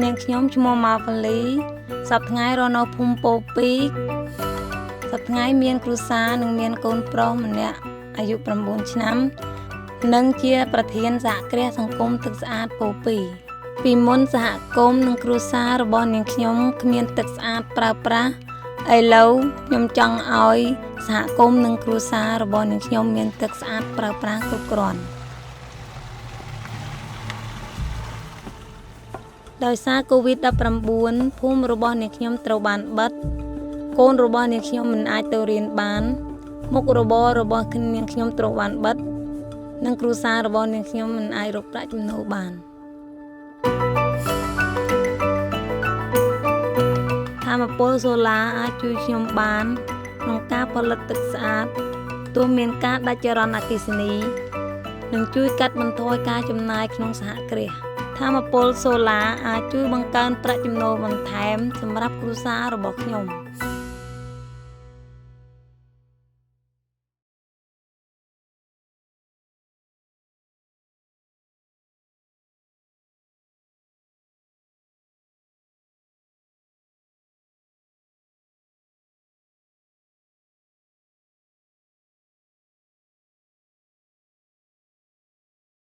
នាងខ្ញុំឈ្មោះម៉ាវ៉ាលីសប្តាហ៍ថ្ងៃរស់នៅភូមិពោពីសប្តាហ៍ថ្ងៃមានគ្រួសារនិងមានកូនប្រុសម្នាក់អាយុ9ឆ្នាំ និងជាប្រធានសហគ្រាសសង្គមទឹកស្អាតពោពីពីមុនសហគមន៍និងគ្រួសាររបស់នាងខ្ញុំគ្មានទឹកស្អាតប្រើប្រាស់ឥឡូវខ្ញុំចង់ឲ្យសហគមន៍និងគ្រួសាររបស់នាងខ្ញុំមានទឹកស្អាតប្រើប្រាស់គ្រប់គ្រាន់ដោយសារ COVID-19 ភូមិរបស់នាងខ្ញុំត្រូវបានបិទកូនរបស់នាងខ្ញុំមិនអាចទៅរៀនបានមុខរបររបស់នាងខ្ញុំត្រូវបានបិទនិងគ្រួសាររបស់នាងខ្ញុំមិនអាចរកប្រាក់ចំណូលបានថាមពលសូឡាអាចជួយខ្ញុំបានក្នុងការផលិតទឹកស្អាតទោះមានការដាច់ចរន្តអគ្គិសនីនិងជួយកាត់បន្ថយការចំណាយក្នុងសហគ្រាសថាមពលសូឡាអាចជួយបង្កើនប្រាក់ចំណូលបន្ថែមសម្រាប់គ្រួសាររបស់ខ្ញុំ។